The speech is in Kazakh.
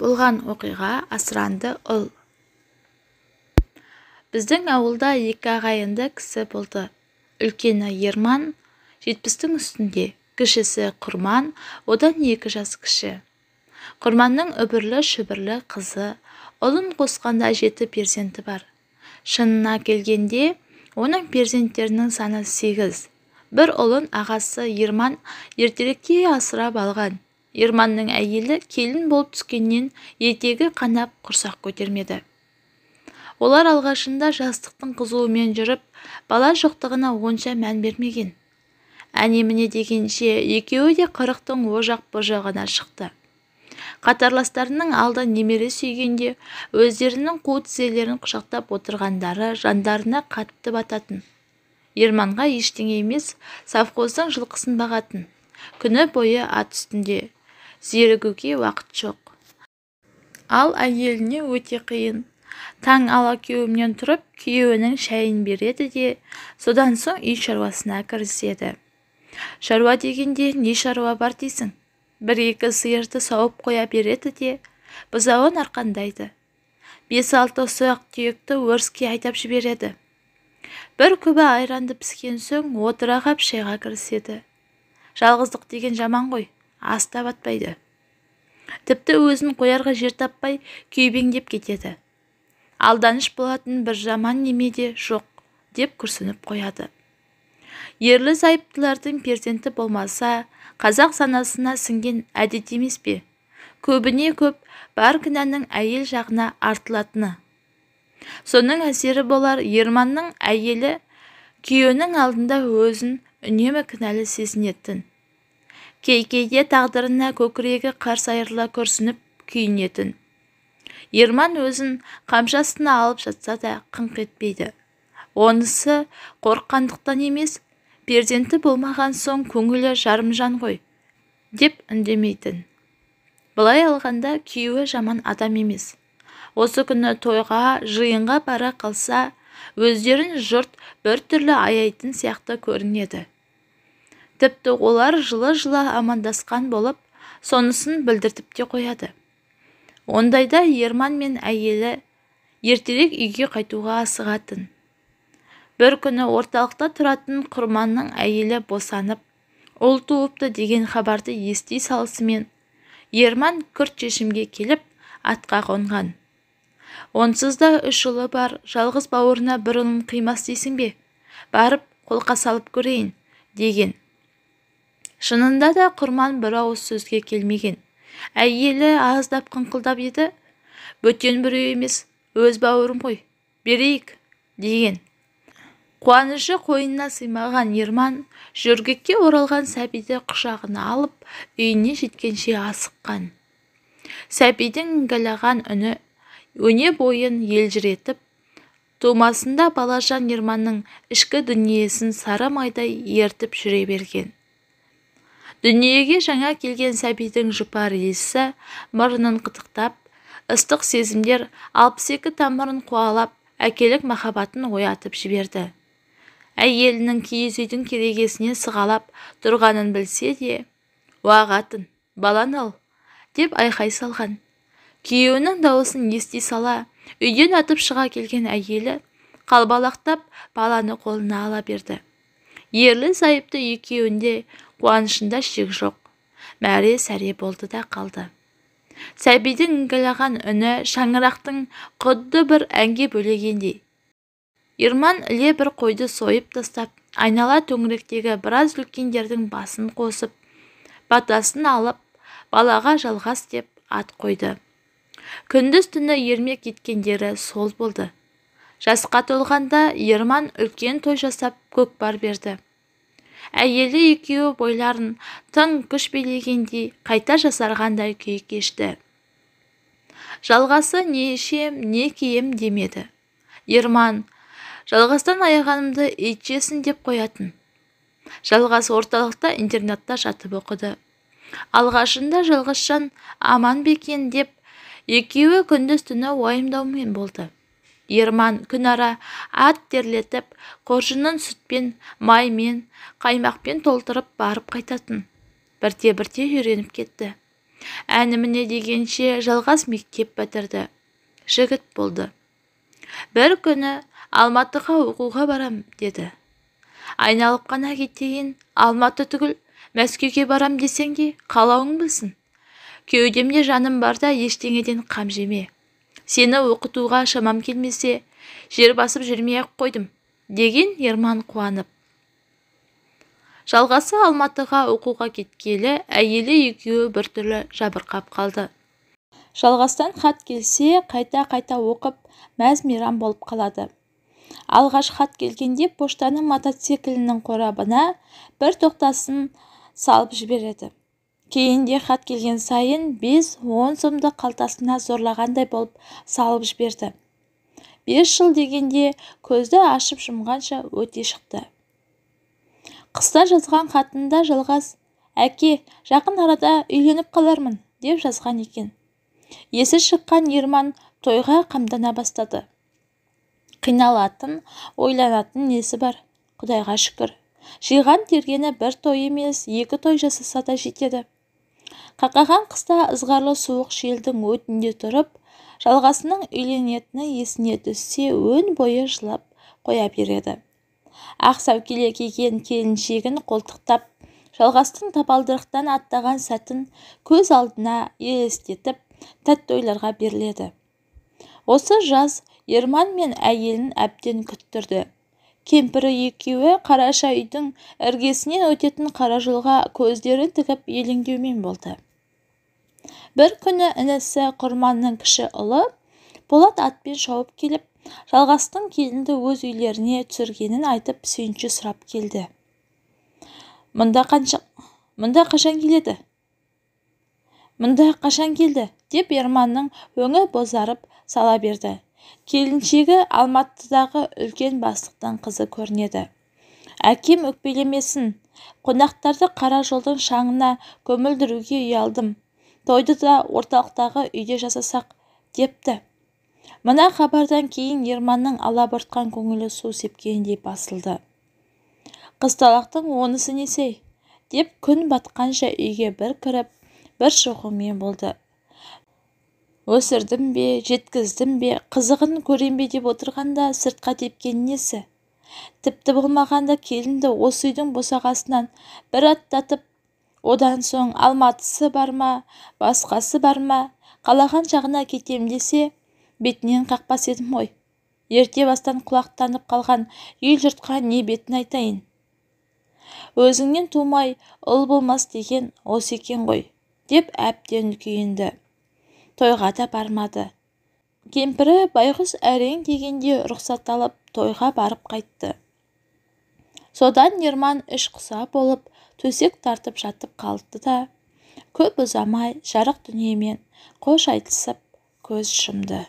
Болған оқиға. Асыранды ұл. Біздің ауылда екі ағайынды кісі болды. Үлкені Ерман, 70-тің үстінде, кішісі Құрман, одан 2 жас кіші. Құрманның үбірлі-шүбірлі қызы, ұлын қосқанда 7 перзенті бар. Шынына келгенде, оның перзенттерінің саны 8. Бір ұлын ағасы Ерман ертеректе асырап алған. Ерманның әйелі келін болып түскеннен етегі қанап құрсақ көтермеді. Олар алғашында жастықтың қызуымен жүріп, бала жоқтығына онша мән бермеген. Әне-міне дегенше екеуі де 40-тың о жақ бұ жағына шықты. Қатарластарының алды немере сүйгенде өздерінің қу тізелерін құшақтап отырғандары жандарына қатты бататын. Ерманға ештеңе емес, совхоздың жылқысын бағатын. Күні бойы ат үстінде, зерігуге уақыт жоқ. Ал әйеліне өте қиын. Таң алакеуімнен тұрып, күйеуінің шайын береді де, содан соң үй шаруасына кіріседі. Шаруа дегенде не шаруа бар дейсің? Бір-екі сиырды сауып қоя береді де, бұзауын арқандайды. 5-6 ұсақ түйекті өріске айдап жібереді. Бір күбі айранды піскен соң отыра қап шайға кіріседі. Жалғыздық деген жаман ғой, ас та батпайды. Тіпті өзін қоярға жер таппай күйбеңдеп кетеді. Алданыш болатын бір жаман неме де жоқ, деп күрсініп қояды. Ерлі-зайыптылардың перзенті болмаса, қазақ санасына сіңген әдет емес пе? Көбіне көп бар кінәнің әйел жағына артылатыны. Соның әсері болар, Ерманның әйелі күйеуінің алдында өзін үнемі кінәлі сезінетін. Кей-кейде тағдырына көкірегі қарс айырыла күрсініп күйінетін. Ерман өзін қамшы астына алып жатса да қыңқ етпейді. Онысы қорыққандықтан емес, перзенті болмаған соң көңілі жарымжан ғой, деп үндемейтін. Былай алғанда күйеуі жаман адам емес. Осы күні тойға, жиынға бара қалса, өздерін жұрт бір түрлі аяйтын сияқты көрінеді. Тіпті олар жылы-жылы амандасқан болып, сонысын білдіртіп те қояды. Ондайда Ерман мен әйелі ертерек үйге қайтуға асығатын. Бір күні орталықта тұратын Құрманның әйелі босанып, ұл туыпты деген хабарды ести салысымен, Ерман күрт шешімге келіп, атқа қонған. Онсыз да 3 ұлы бар, жалғыз бауырына бір ұлын қимас дейсің бе? Барып қолқа салып көрейін, деген. Шынында да Құрман бір ауыз сөзге келмеген. Әйелі аздап қыңқылдап еді, бөтен біреу емес, өз бауырым ғой, берейік, деген. Қуанышы қойнына сыймаған Ерман жөргекке оралған сәбиді құшағына алып, үйіне жеткенше асыққан. Сәбидің іңгәлаған үні өне бойын елжіретіп, тумасында балажан Ерманның ішкі дүниесін сары майдай ертіп жүре берген. Дүниеге жаңа келген сәбидің жұпар иісі мұрнын қытықтап, ыстық сезімдер 62 тамырын қуалап, әкелік махаббатын оятып жіберді. Әйелінің киіз үйдің керегесіне сығалап тұрғанын білсе де, «Уағатын, баланы ал», деп айқай салған. Күйеуінің дауысын ести сала, үйден атып шыға келген әйелі қалбалақтап баланы қолына ала берді. Ерлі-зайыпты екеуінде қуанышында шек жоқ. Мәре-сәре болды да қалды. Сәбидің іңгәлаған үні шаңырақтың құдды бір әнге бөлегендей. Ерман іле бір қойды сойып тастап, айнала төңіректегі біраз үлкендердің басын қосып, батасын алып, балаға Жалғас деп ат қойды. Күндіз-түні ермек еткендері сол болды. Жасқа толғанда Ерман үлкен той жасап көкпар берді. Әйелі екеуі бойларын тың күш билегендей қайта жасарғандай күй кешті. Жалғасы не ішем, не кием демеді. Ерман, Жалғастан аяғанымды ит жесін деп қоятын. Жалғас орталықта интернатта жатып оқыды. Алғашында Жалғасжан аман ба екен деп екеуі күндіз-түні уайымдаумен болды. Ерман күн ара ат терлетіп, қоржынын сүтпен, маймен, қаймақпен толтырып барып қайтатын. Бірте-бірте үйреніп кетті. Әні-міне дегенше Жалғас мектеп бітірді, жігіт болды. Бір күні Алматыға оқуға барам деді. Айналып қана кетейін, Алматы түгіл, Мәскеуге барам десең де қалауың білсін. Кеудемде жаным барда ештеңеден қам жеме. Сені оқытуға шамам келмесе, жер басып жүрмей-ақ қойдым, деген Ерман қуанып. Жалғасы Алматыға оқуға кеткелі әйелі екеуі біртүрлі жабырқап қалды. Жалғастан хат келсе, қайта-қайта оқып, мәз-мейрам болып қалады. Алғаш хат келгенде поштаның мотоциклінің қорабына бір тоқтасын салып жібереді. Кейінде хат келген сайын 5-10 сомды қалтасына зорлағандай болып салып жіберді. 5 жыл дегенде көзді ашып жұмғанша өте шықты. Қыста жазған хатында Жалғас, «Әке, жақын арада үйленіп қалармын», деп жазған екен. Есі шыққан Ерман тойға қамдана бастады. Қиналатын, ойланатын несі бар, Құдайға шүкір. Жиған тергені бір той емес, 2 той жасаса да жетеді. Қақаған қыста ызғарлы суық желдің өтінде тұрып, Жалғасының үйленетіні есіне түссе, өн бойы жылап қоя береді. Ақ сәукеле киген келіншегін қолтықтап, Жалғастың табалдырықтан аттаған сәтін көз алдына елестетіп, тәтті ойларға беріледі. Осы жаз Ерман мен әйелін әбден күттірді. Кемпірі екеуі қараша үйдің іргесінен өтетін қара жолға көздерін тігіп елеңдеумен болды. Бір күні інісі Құрманның кіші ұлы Болат атпен шауып келіп, Жалғастың келінді өз үйлеріне түсіргенін айтып сүйінші сұрап келді. Мұнда қашан келеді? Мұнда қашан келді? Деп Ерманның өңі бозарып сала берді. Келіншегі Алматыдағы үлкен бастықтың қызы көрінеді. Әкем өкпелемесін, қонақтарды қара жолдың шаңына көмілдіруге ұялдым. Тойды да орталықтағы үйде жасасақ, депті. Мына хабардан кейін Ерманның алабұртқан көңілі су сепкендей басылды. Қызталақтың онысы несі, деп күн батқанша үйге бір кіріп, бір шығумен болды. Өсірдім бе, жеткіздім бе, қызығын көрем бе деп отырғанда сыртқа тепкен несі? Тіпті болмағанда келінді осы үйдің босағасынан бір аттатып, одан соң Алматысы бар ма, басқасы бар ма, қалаған жағына кетем десе, бетінен қақпас едім ғой. Ерте бастан құлақтанып қалған ел жұртқа не бетін айтайын? Өзіңнен тумай ұл болмас деген осы екен ғой, деп әбден күйінді. Тойға да бармады. Кемпірі байғұс әрең дегенде рұқсат алып, тойға барып қайтты. Содан Ерман іш құса болып, төсек тартып жатып қалды да, көп ұзамай жарық дүниемен қош айтысып көз жұмды.